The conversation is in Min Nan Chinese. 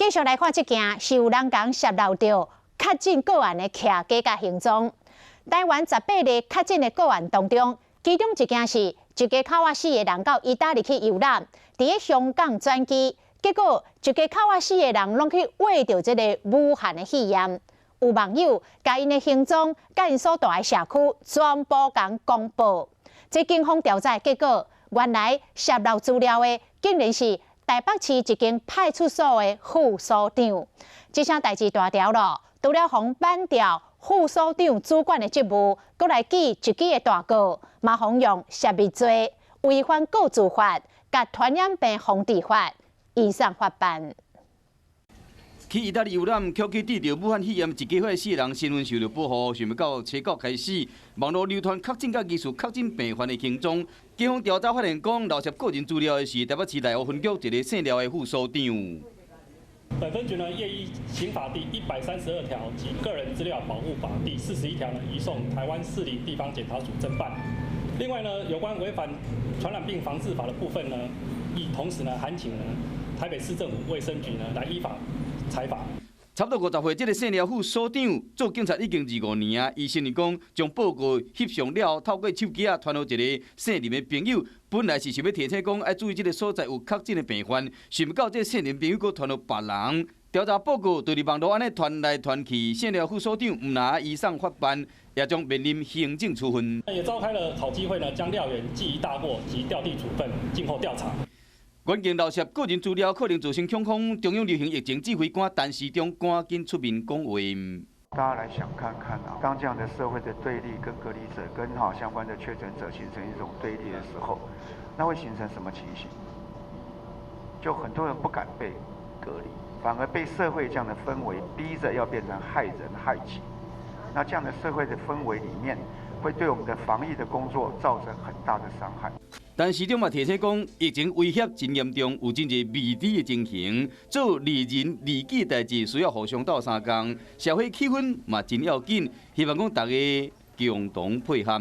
繼續來看這件是有人共洩露著確診個案的徛家佮行蹤。台灣18例確診的個案當中，其中一件是一家口仔四个人到意大利去遊覽，佇咧香港轉機，結果一家口仔四个人攏去穢著這个武漢的肺炎。有網友共𪜶的行蹤、佮𪜶所蹛的社區全部共公布。這警方調查的結果，原來洩露資料的竟然是台北市一間派出所的副所長。這下代誌大條囉，除了予免掉副所長主管的職務，閣來記一支的大過，嘛予用洩密罪、違反個資法、佮傳染病防治法，移送法辦。去意大利遊覽，卻去得著武漢肺炎，一家伙四人身份受著保護，想袂到初九開始，網路流傳確診佮疑似確診病患的行蹤。警方調查發現，講漏洩個人資料的是台北市內湖分局一个姓廖的副所長。本分局呢，業依刑法第132條及個人資料保護法第41條呢，移送台灣士林地方檢察署偵辦。另外呢，有關違反傳染病防治法的部分呢，亦同時呢，函請呢台北市政府衛生局呢來依法裁罰。差不多50歲，這个姓廖副所長做警察已經25年啊。伊承認講，將報告翕相了後，透過手機仔傳予一个姓林的朋友。本來是想欲提醒講，愛注意這个所在有確診的病患，想袂到這个姓林朋友閣傳予別人。調查報告就佇網路按呢傳來傳去，姓廖副所長毋但移送法辦，也將面臨行政處分。也召開了考紀會呢，將廖員記一大過及調地處分，靜候調查。關鍵漏洩個人資料可能造成恐慌，中央流行疫情指揮官陳時中趕緊出面講話。大家來想看看啊，當這樣的社會的對立跟隔離者跟哈相關的確診者形成一種對立的時候，那會形成什麼情形？就很多人不敢被隔離，反而被社會這樣的氛圍逼着要變成害人害己。那這樣的社會的氛圍裡面，會對我們的防疫的工作造成很大的傷害。陳時中嘛提醒講，疫情威脅真嚴重，有真濟未知的情形，做利人利己代誌需要互相鬥相共，社會氣氛嘛真要緊，希望講大家共同配合。